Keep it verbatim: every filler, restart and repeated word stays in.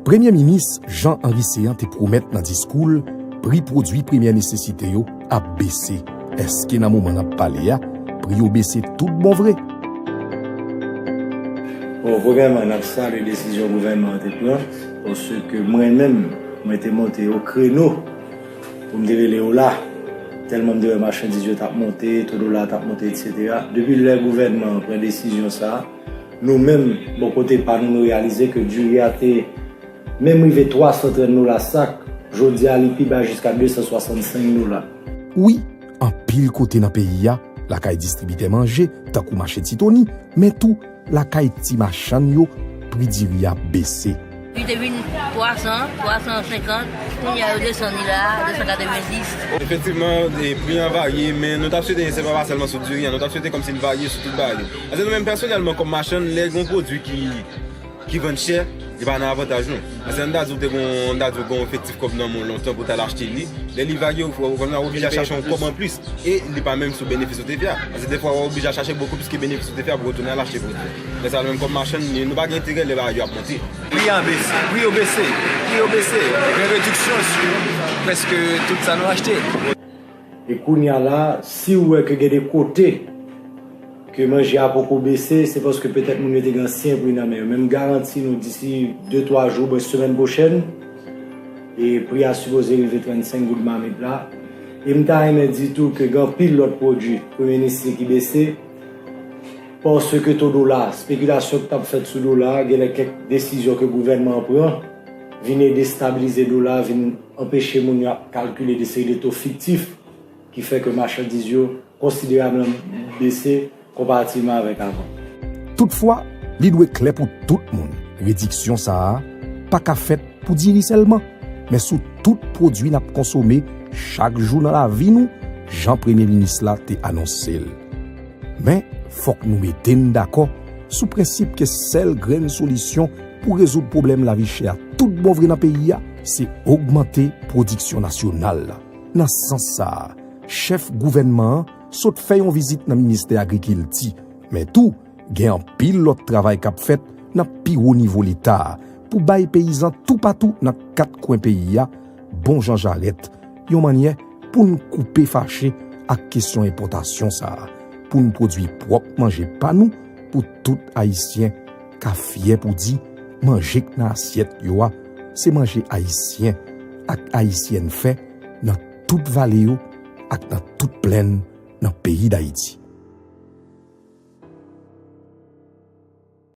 Premye Minis Jean Henry Céant te pwomèt nan diskou l pri pwodui premyè nesesite yo ap bese. Èske nan moman n ap pale a, pri yo bese tout bon vre? Bon, premyèman, n ap salye desizyon gouvènman an te pran, paske mwen menm, mwen te monte o kreno pou m te rele yo la, tèlman m te wè machandiz yo t ap monte, to dola t ap monte, etsetera. Depi lè gouvènman an pran desizyon sa a, nou menm, bò kote pa nou, nou reyalize ke diri a te menm rive twa san trant dola sak, jodi a li pi ba jiska de san swasannsenk dola. Wi, anpil kote nan peyi a, lakay distribitè manje, tankou mache Ti Toni, men tou lakay ti machann yo, pri diri a bese. Li te vin twa san, twa san senkant, kounye a yo desann li la a de san katrevenndis. Efektivman, pri an varye, men nou t ap swete, se pa sèlman sou diri an, nou t ap swete kòmsi l varye sou tout bagay yo. Paske nou menm pèsonèlman, kòm machann, lè gen yon pwodui ki ki vann chè, li pa nan avantaj nou. Paske ann ta di w te gon, ann ta di w gon efektif kòb nan men w lontan pou w t al achte li. Lè li varye, ou, ou, ou oblije al chache yon kòb anplis. E li pa menm sou benefis ou te fè a. Paske defwa, w oblije al chache bokou plis ke benefis ou te fè a pou w retounen al achte pwodui. Lè sa a, nou menm kòm machann, nou pa gen enterè lè bagay yo ap monte. Pri a bese, pri yo bese, pri yo bese. Gen rediksyon sou prèske tout sa nou achte. E kounye a la, si w wè ke gen de kote ke manje a poko bese, se paske petèt moun yo te gen ansyen pri nan men yo. Men m garanti nou, disi de twa jou, oubyen semèn pwochèn, e pri a sipoze rive trannsenk goud mamit la. E m ta renmen di tou ke gen anpil lòt pwodui premye minis ki bese, paske to dola, espekilasyon ki t ap fèt sou dola, genlè kèk desizyon ke gouvènman an pran, vin destabilize dola, vin anpeche moun yo ap kalkile de seri de to fiktif ki fè ke machandiz yo konsiderableman bese konparativman avèk avan. Toutfwa, li dwe klè pou tout moun, rediksyon sa a pa ka fèt pou diri sèlman, men sou tout pwodui n ap konsome chak jou nan lavi nou, jan Premye Minis la te anonse l. Men, fòk nou mete n dakò sou prensip ke sèl grenn solisyon pou rezoud pwoblèm lavi chè a tout bon vre nan peyi a, se ogmante pwodiksyon nasyonal la. Nan sans sa a, chèf gouvènman an sot fè yon vizit nan ministè agrikilti, men tou, gen anpil lòt travay k ap fèt nan pi wo nivo Leta a pou bay peyizan toupatou nan kat kwen peyi a bon jan jarèt, yon mannyè pou n koupe fache ak kesyon enpòtasyon sa a, pou n pwodui pwòp manje pa nou pou tout Ayisyen ka fyè pou di manje k nan asyèt yo a se manje Ayisyen ak Ayisyèn fè nan tout vale yo ak nan tout plèn nan peyi Dayiti.